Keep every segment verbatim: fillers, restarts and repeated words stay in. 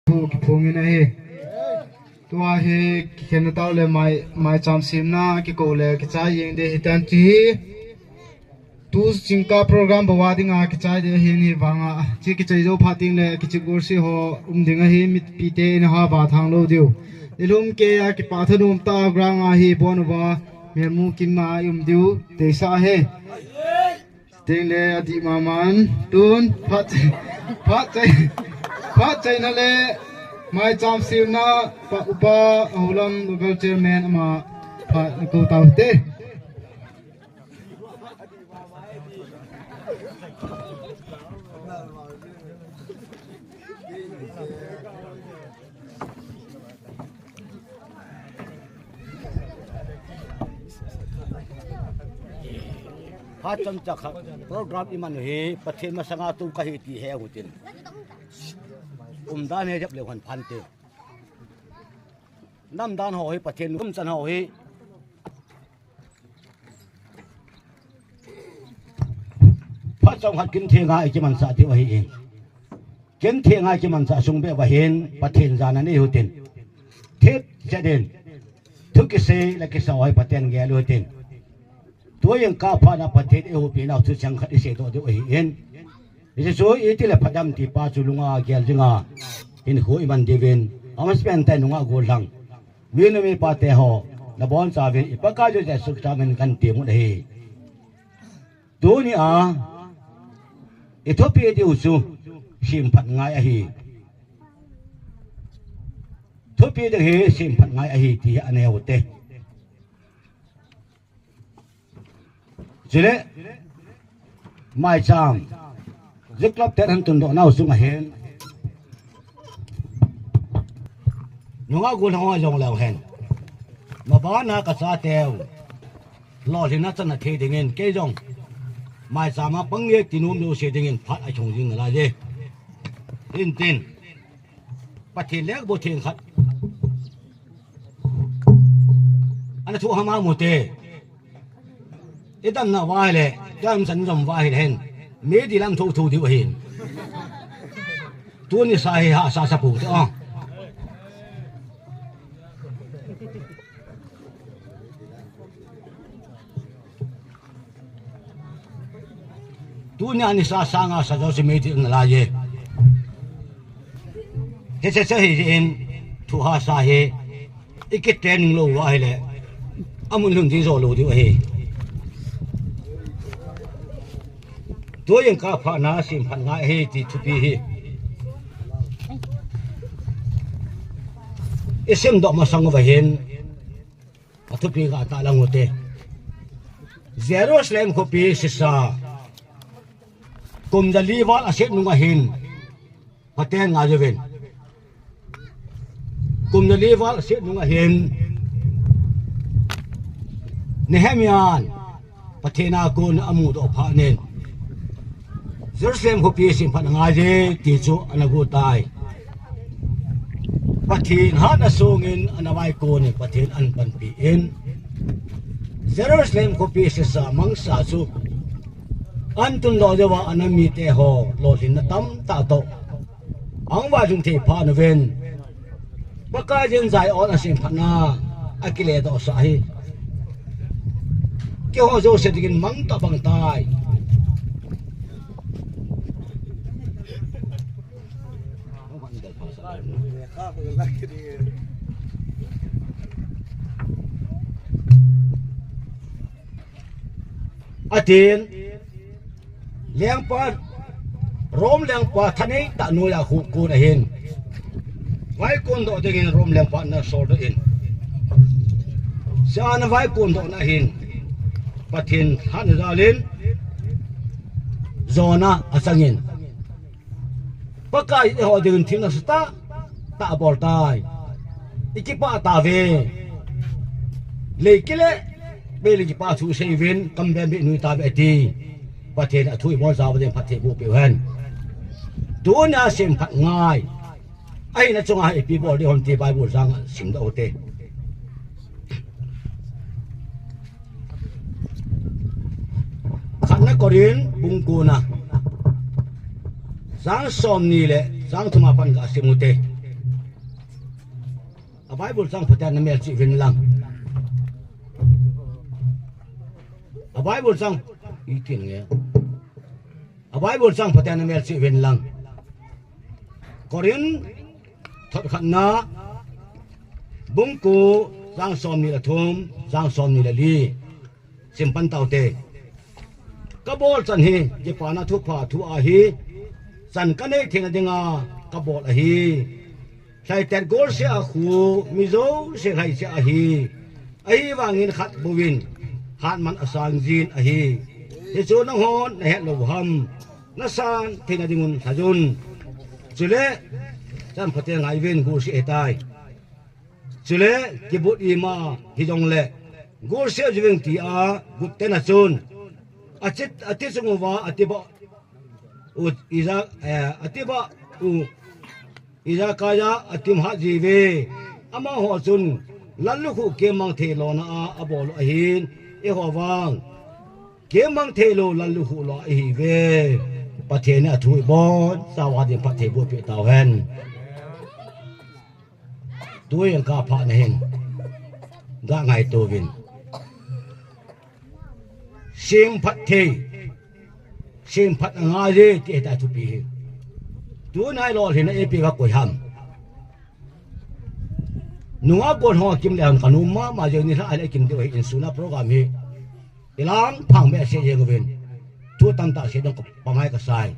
Kiphongin ahi. Tua hi kikhenna tao le mai, maicham semna kikou le kichai jeng ding hitan ti hi. Tu jingkah program bou a dinga kichai ding ahi ni vanga. Chi kichai jou phat teng le kichep gol si ho um ding ahi, mipite in ha va thang lou diu. Nilhum keiya kipah thanom tah a ground a hi bon uva melmu kinna i um diu. Teisa ahi. Teng le adih maman tun phat, phat chai, phat chaina le maicham semna pa upa Aholam local chairman ama phat kou tau te. Phat chomcha khat program i man u hi Pathen masanga tou kahi ti he u tin. Umdan he jep leu hen phante. Namdan ho hi Pathen umchan ho hi. Phat chomkhat kin theng a i kimanchah diu ahi in. Kin theng a i kimanchah sung beh uva hin Pathen jana nei u tin. Thip chet in. Thu kisei le kisei ho hi Pathen gel u tin. Tu jingkah phat na Pathen i huhpi nau thu chang khat i seidoh diu ahi in. Hiche chu iti le phat ham ti pa chu lunga gel dinga hinkho i man diuvin. Amas pen tai nunga gollhang. Mi nu mipa te ho, nabonchauvin i Pakaiyu Jesu Christa min kan temut ahi. Tunia i thupi diu chu semphat ngai ahi. Thupi ding hi semphat ngai ahi ti anei u te. Chule, maicham, Youth Club ten han tundoh nau sung ahin. Nunga gollhang ho jong leu hen. Mabana ka chateu. Lolhinna chan a thei dingin, kei jong. Maicham a pang nge ti nom jouse dingin, phat a chung jing nalai je. Intin. Pathen le ka bu theng khat. Ana thu hama mu te. I damna uva ahile, damchan jom uva ahile hen. Media lam thu thu diu ahin. Tuni sa hi hahsa sa pou te o. Tunia nisa sanga sa jouse media nalai e. Hiche chu hi in thu hahsa hi i kitraining lou uva ahile. Amun lhun ding jou lou diu ahi. Tu jingkah phat na semphat ngai ahi ti thupi hi. I simdoh masang uva hin. Athupi ga ta lang u te. Jerusalem khopi sisa. Kum jali val aset nung ahin. Pathen ngai uvin. Kum jali val aset nung ahin. Nehemiah in Pathen a kon amudoh phat in. Jerusalem khopi semphat ngai e ti chu ana got tai. Pathen hatna sungin ana vaikon in Pathen ahin panpi in. Jerusalem khopi sisa mangsa chu ahin tundoh jouva anam mite ho lolhinna tamtah toh. Ahung vailhun thei phat uvin. Pakaiyin Zion a semphatna akile doh sah ahi. Keiho jouse dingin mang tabang tai. Atin, lengpa, Rom lengpa thanei tah noiya khu kon ahin. Vaikon doh dingin Rom lengpa ana sol doh in. Sia ana vaikon doh na hin. Pathen hatna jalin. Jonah achangin. Pakai eiho dingin thil nasa tah, tah abol tai. I kipah tauve. Lei kile, bei le kipah thu sei uvin, kam bem bei nui tauve ati. Pathen in athu ibol jao ding phatthei boh peh u hen. Tunia semphat ngai. Ahina chunga ipi bol ding ham ti Bible chang simdoh u te. Khatna Korin bung kona. Chang somni le chang thum a pat ga sim u te. Bible chang phaten na melchih uvin lang. A Bible chang, i tin nge. A Bible chang phaten na melchih uvin lang. Korin thot khatna, bung ko, chang somni le thum, chang somni le li. Sim pan taute. Ka bol chan hi, kipana thupha thu ahi. Chan ka nei theina dinga ka bol ahi. Lhaitet golseh a khu mi jouse lhaiset ahi. Ahivangin khat bouvin hatman asang jin ahi. Hichu nanghon nahet lou ham? Nasan theina dingun lhajun. Chule, chan phaten ngai uvin, golseh ahitai. Chule, kibut ima hijongle, golseh jing uvin tia gutte na chun, ati, ati chung uva, ati ba u, ija, eh, ati ba u, ija kaja, ati maha jiuve. Amaho chun, lallukhuh kemmang thei lona a, abol u ahin, eiho vang kemmang thei lou lallukhuh lo ihiuve. Pathen in athu ibon chauva din phattheiboh peh tauhen. Tuin ka phat na hin, ga ngaito uvin. Semphat thei, semphat angai e ti hita thupi hi. Tunai lolhinna eipeuva koi ham? Nungah kon ho akim le hon kanu mama jeng, nilhah le akim diu ahi, insung a program hi. Ilang phang be se jeng uvin. Thu tamtah sei dong ka pangai kasai.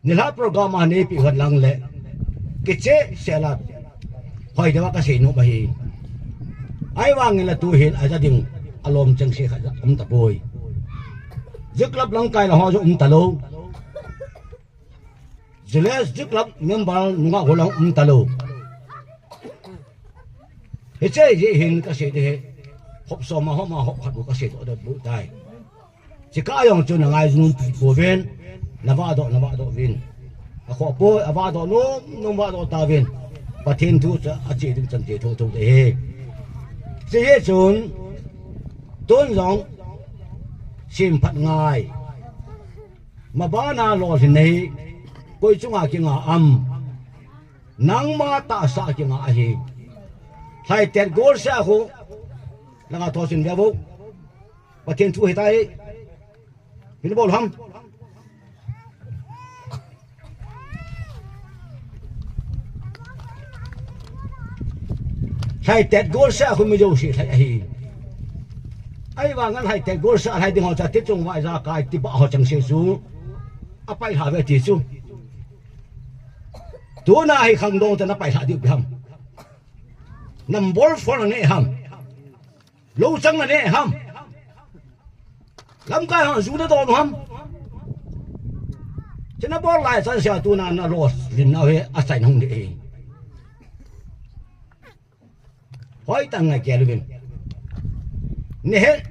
Nilhah program a neipi hon lang le, kicheh sela, hoi deuva kasei nom ahi. Ahivangin la tuhin aja ding, alom chengse khat um tapoi. Youth club lamkai la ho jong um talou. Village Youth Club member nungah ho lang um talou. Hiche jeh hin kasei ding ahi. Hop som a hop a hop khat bou kasei doh doh bou tai. Chika jong chu na ngaijun pouvin, na vahdoh, na vahdoh uvin. Akhoh poi, avahdoh nom nom vahdoh tauvin. Pathen thu chu ache ding chan che thotho ding ahi. Hiche jeh chun, tun jong, semphat ngai. Mabana lolhinna hi, koi chunga kinga ham? Nangma tahsa a kinga ahi. Lhaitet golseh a khu, langa thosin ve vo. Pathen thu ahitai. Hin bol ham? Lhaitet golseh a khu mi jouse lhai ahi. Ahivangin lhaitet golseh a lhai ding ho chu ati chung uva ijakai ti ba ho chengse chu apailha uve ti chu. Tuna hi khangdong tah in apailha diu ipi ham? Number four na ne ham? Louchang na ne ham? Lamkai hon ju na don u ham? Chuna bol lai chan sia tuna na lolhinna hi achaina hung ding ahi. Hoitah in ngai kei uvin. Nehe-,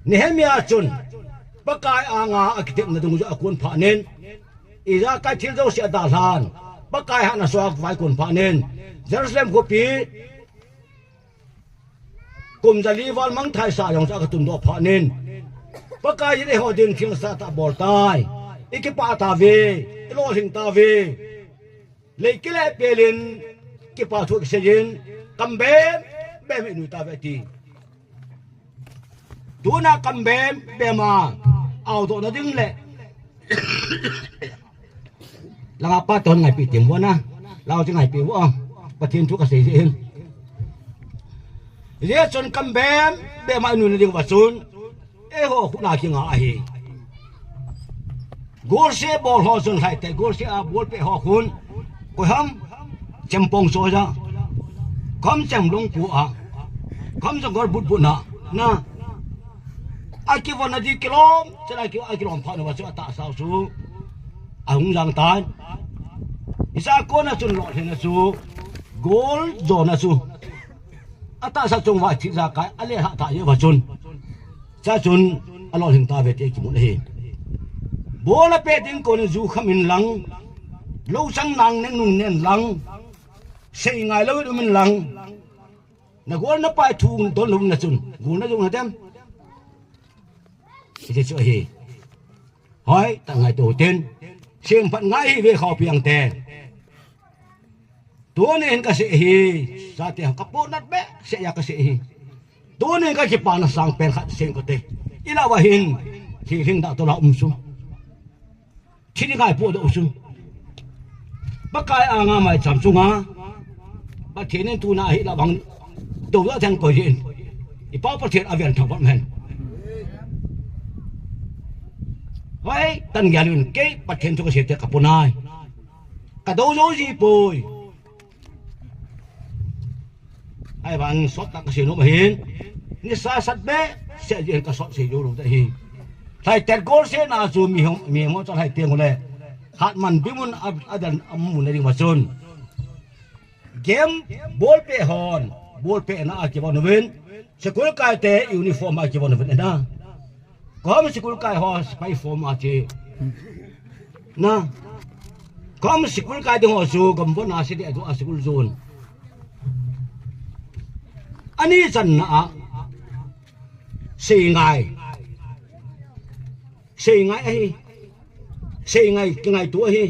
Nehemiah chun Pakai anga akitepna dungjuiya akon phat in, ijakai thil jouse adalhan, Pakai hatna sunga vaikon phat in, Jerusalem khopi kum jali val mangthai sa jong chu akitungdoh phat in, Pakai in eiho din thil nasatah abol tai, ikipah tauve, ilolhing tauve. Lei kile pelin, kipa thu kisei in, kam bem bem in inui tauve ati. Tuna kam bem bem a, aodoh na ding le. Langa pa ton ngaipi tim vo na. Lao chi ngaipi vo. Pathen thu kasei jeh hin. Hijeh chun kam bem bem a inui na ding uva chun, eiho khut a kinga ahi. Golseh bol ho chun lhaitet golseh a bolpeh ho khun. Koi ham? Chempong soja. Kom chem lungpu a. Kom jong gol but but na. Na. Akivon na di kilom. Chela ki, akilom phat na uva chu atahsa u chu ahung jang tan. Hiche a kona chun lolhinna chu. Gol jona chu. Atahsa chung uva thil jakai, alelhah tah jeh uva chun. Chua chun, alolhing tauve ti kimu ahi. Bol apeh ding kon in ju kham in lang. Louchang nang neng nung nen lang. Sei ngai lou in um in lang. Na gol na pai thu don lou na chun. Gol na jong na dem. Hiche chu ahi. Hoitah in ngaito u hitin. Semphat ngai hi ve kho piang te. Tunin kasei hi, chate ho, kapohnat behseh a kasei hi. Tunin kakipana sangpen khat seiyin kate. Ilah uva hin, thilhing dah tola um chu. Thi dinga ipohdoh u chu. Pakai anga maicham chunga Pathen in tuna hi lah vang doh theng koi jin. I Pa Pathen avel thangvah hen. Hoi, tan gel in kei Pathen thu kasei te kapohnat. Kadou jou ji poi. Ahivangin sot tah kasei nom ahin. Nisa sat behseh jeh in kasot sei jou lou ding ahi. Lhaitet golsehna chu mi hong, mi hong chu lhai teng ule. Hatman bimun a, adan amu na ding uva chun. Game ball peh hon, ball pehna a kivon uvin. School kaite uniform a kivon uvin na. Kom school kai ho, spy form a che. Na. Kom school kai ding ho chu, gam von a si de, a du a school zone. Ani channa a. Sei ngai. Sei ngai ahi. Sei ngai, kingaito ahi.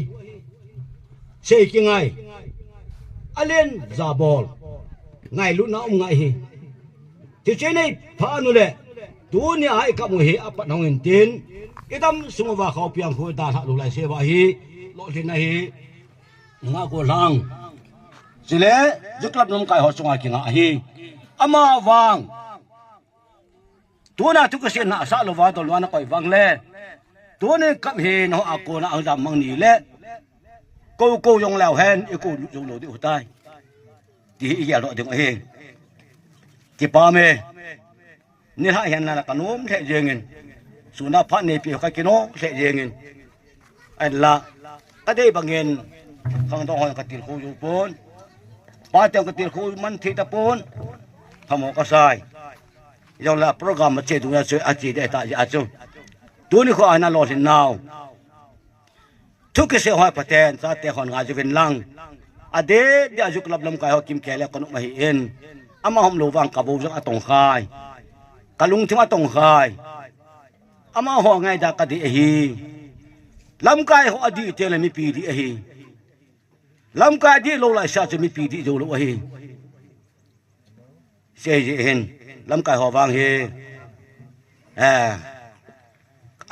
Sei kingai. Alen jabol. Ngailutna um ngai ahi. Ti chene pha nu le. Tunia i kap u hi apat hong in tin. I dam sung uva khaupi ang khu dalha lou lai se uva hi. Lolhinna hi. Nga ko lang. Chule, Youth Club lamkai ho chunga kinga ahi. Ama vang. Tuna thu kisei nasa lou va dol uva na koi vang le. Tuni kap hi nangho a kona ang jam mang ni le. Ko ko jong leu hen, i ko jou lou ding u tai. Ti hi i gel doh ding ahi. Kipa me. Nilhah hihen lang la kanom lheh jengin. Suna phat neipi ka kinom lheh jengin. Ahinla, kadei bangin, khangdong hon katilkhou jou pon. Pate hon katilkhou man thei tapon. Phamo kasai. Jong la program ma che dung'a chu ache ding tah jeh a chu. Tuni kho ana lolhin nau. Thu kisei ho Pathen, chate hon ngai jouvin lang. Adeh deh a Youth Club lamkai ho kimkei le kon um ahin. Ama hom lou vang kabou jong atong khai. Kalungthim atong khai. Amaho ngaida kadei ahi. Lamkai ho adih teng le mipi dih ahi. Lamkai dih lou laisea chu mipi dih jou lou ahi. Sei jeh hin. Lamkai ho vang hi. Eh.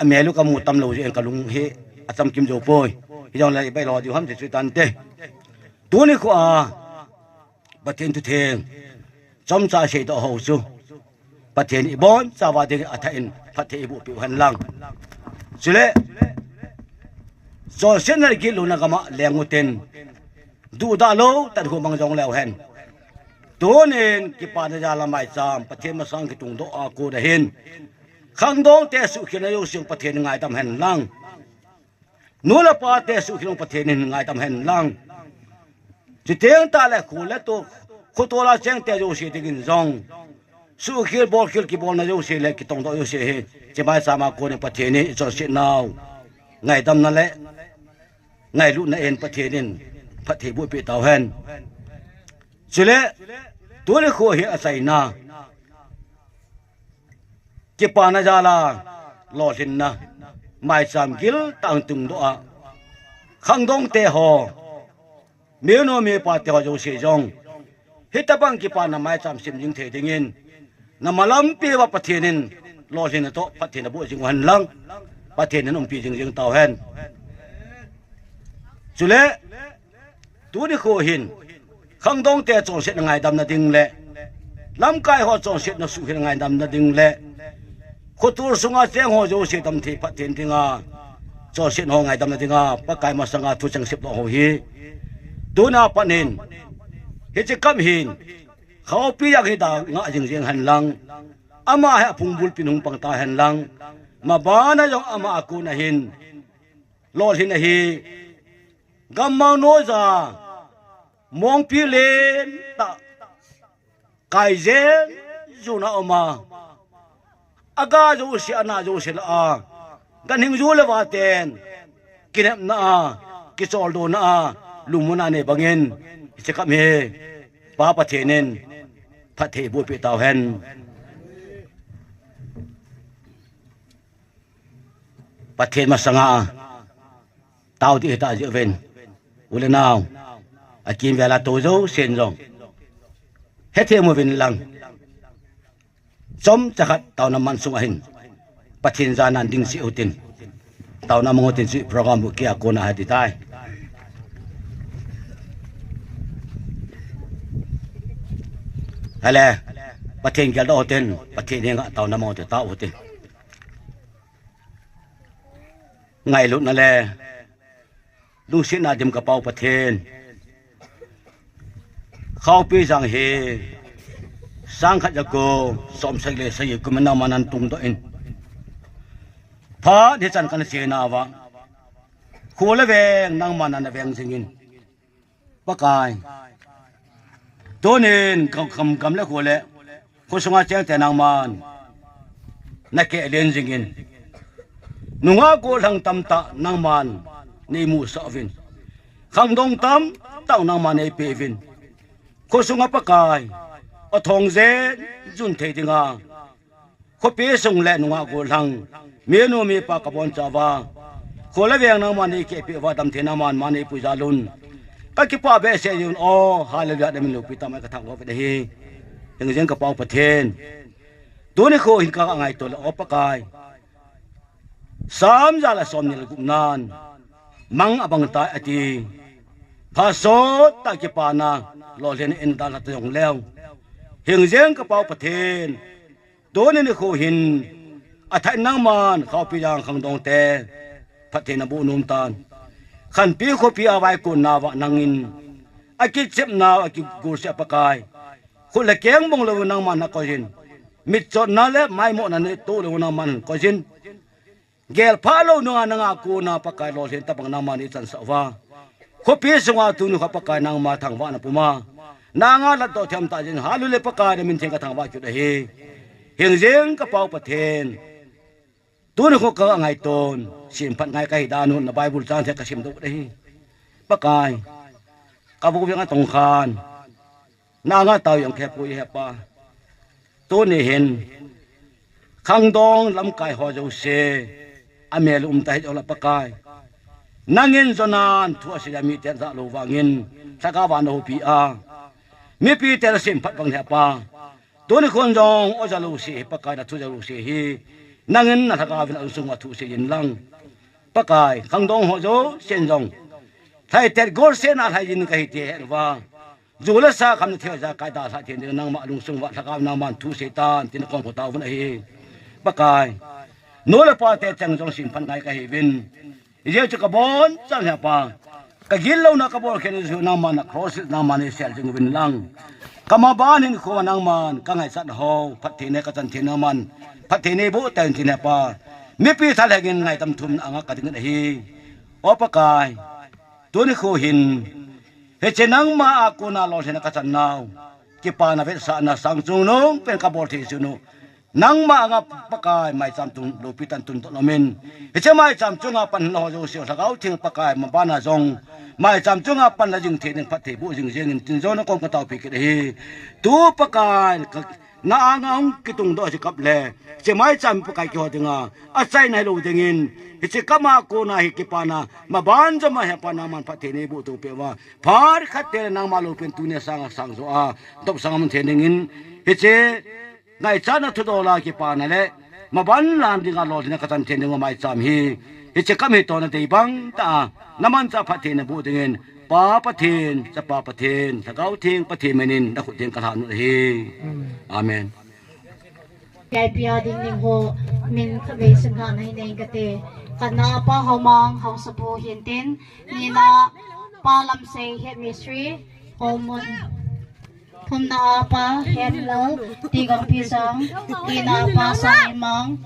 Amel u kamu tam lou jeh in kalung hi. Achamkim jou poi. Hijongle ibai lo diu ham ti chu tante. Tuni kho a. Pathen thu theng. Chomcha seidoh ho chu. Pathen in ibonchauva dingin athah in phatthei eiboh peh u hen lang. Chule, chonsetna le gitlouna gam'a leng u tin, duhdah lou, tadkhum mang jong leu hen. Tunin, kipana jal'a maicham, Pathen masang kitungdoh a kon ahin. Khangdongte suhkhelna jouse Pathen in ngaidam hen lang. Nu le pate suhkhel Pathen in ngaidam hen lang. Chuteng tahle kho le to, khotol a chengte jouse dingin jong. Suhkhel bolkhel kibolna jouse le kitongdoh jouse hi. Hiche maicham a kon in Pathen in ichonset nau. Ngaidamna le ngailutna in Pathen in phatthei boh peh tau hen. Chule, tuni kho hi achaina. Kipana jal'a, lolhinna, maicham giltah in tungdoh a. Khangdongte ho, minou mipate ho jouse jong. Hitabang kipana maicham sim jing thei dingin. Namalam peuva Pathen in, lolhinna toh, Pathen in aboh jing u hen lang. Pathen in umpi jingjing tau hen. Chule, Tuni kho hin, khangdongte chonsetna ngaidamna ding le, lamkai ho chonsetna suhkhel ngaidamna ding le, khotol sunga cheng ho jouse damthei phatthei dinga, chonsetna ho ngaidamna dinga, Pakai masanga thu cheng sepdoh ho hi. Tuna pat in, hiche kam hin, Khaopi jang hi da ngah jingjing hen lang, ama hi aphung bulpin hung pang ta hen lang, mabana jong ama a kon ahin, lolhin ahi, Gammang noija, mongpi lentah, kai jen juna uma. Aga jouse, ana jouse lah a. Ganhing ju le vaten. Kinepna a, kicholdo na a, lungmonna nei bangin. Hiche kam hi, Pa Pathen in, phatthei boh peh tau hen. Pathen masanga, tao ding hita jeh uvin. U le nao. Akimvel a tou jousen jong hethem uvin lang, chomcha khat taona man sunga hin Pathen jana ding cheh utin, taona mang utin, chu program bu kia kona hati tai. Ale, Pathen geldoh utin, Pathen henga taona mang utin, tao utin. Ngailutna le lungsetna dim ka Pau Pathen, Khaopijang hi sangkhat jako somsagi le sagi kum in nangman natungdoh in, phat hichan kana chenauva, kho le veng nangman nana veng jingin, Pakai, tunin gam, gam, gam le kho le khosunga chengte nangman nakehlen jingin, nungah gollhang tamtah nangman neimusah uvin, khangdong tamtah nangman neipeh uvin, khosunga Pakai, athong jen jun thei dinga khopi sung le nungah gollhang, minu mipa kabonchauva, kho le veng nangman neikehpeh uva, damtheina man man neipui jal un, kakipah behseh jengin, O Hallelujah, namin loupi tah mai, kathangvah uvin ahi. Hingjing ka Pau Pathen, tuni kho hin kangaito le, O Pakai, Sam ja le somni le gupnan, mang abang tai ati, phat sottah kipana lolhin in dalha ta jongleu, hingjing ka Pau Pathen, tuni nikho hin athah in nangman Khaopijang khangdongte phatthei naboh nomtan. Khanpi khopi a vaikonnauva nangin akichepnau, akigolseh a Pakai, khut le keng bang louvin nangman nakoi jin, mitchotna le maimohna neitoh louvin nangman koi jin, gelphah lou nunga nanga kona Pakai lolhin tobang nangman neichansah uva, khopi sunga tuni kho Pakai nangma thangvahna puma nanga latdoh themtah jeng, Hallelujah Pakai, namin theng kathangvah kit ahi. Hingjing ka Pau Pathen, tuni kho kangaiton, simphat ngai kahi dan un, na Bible chang thei kasimdoh ahi. Pakai, kavuveng atongkhan, nanga tao jong khepoi Hepa. Tuni hin khangdong lamkai ho jouse amel umtah hijongle Pakai, nangin Jonah in thu asei a miten ajah lou vangin lhagaova nahoupi a, mipiten asimphat bang Hepa, tuni khon jong oja jouse hi Pakai, nathu ja jouse hi nangin nalhagaovin alungsung uva thu seiyin lang, Pakai, khangdong ho jousen jong lhaitet golsetna lhaijin kahite het uva, ju le sa khamna thil ijakai dalhah theina ding nangma lungsung uva lhagao nangman thu seitan tin kong khotao vun ahi. Pakai, nu le pate cheng jong simphat ngai kahiuvin, ijeh chu kabonchauva Hepa, kagillouna kabolkhen u chu nangman na cross nangman neisel jing uvin lang, kamaban hinkho nangman kangaichat ho phatthei nei kachan thei nangman phatthei neiboh tan tin Hepa, mipi thalhengin ngaidam thumna anga kadingin ahi. O Pakai, tuni kho hin hiche nangma a kona lolhinna kachannau, kipana vetsahna sang chungnung pen kabol thei chun u, nangma anga Pakai maicham tung loupi tah in tundoh nomin, hiche maicham chunga pan ho jouse lhagao theng Pakai mabana jong maicham chunga pan la jing thei ding phatthei boh jing jengin tin jong nakong kataopi kit ahi. Tu Pakai, na anga hung kitungdoh hiche cup le hiche maicham Pakai keiho dinga achaina hilou dingin, hiche cup a kona hi kipana maban joma Hepa nangman phatthei neiboh tung peh uva, phat khat teng le nangma loupina tunia sanga sangjo a dopsang amun thei dingin, hiche ngaichatna thudola kipana le maban lan dinga lolhinna kachan thei dinga maicham hi, hiche cup hi tona dei bang tah a namanchah phatthei naboh dingin, Pa Pathen, Chapa Pathen, Lhagao Theng Pathen minin nakhut teng kalhan u ahi. Amen. Amen. K I P a ding ding ho min khatvei simlhahna hinei kate. Khatna a Pa Haomang, Haosapu hintin, nina a Pa Lamsei, Head Mistri, Homun. Thumna a Pa Hemlal, Tigangpijang, lina a Pa Sangimang,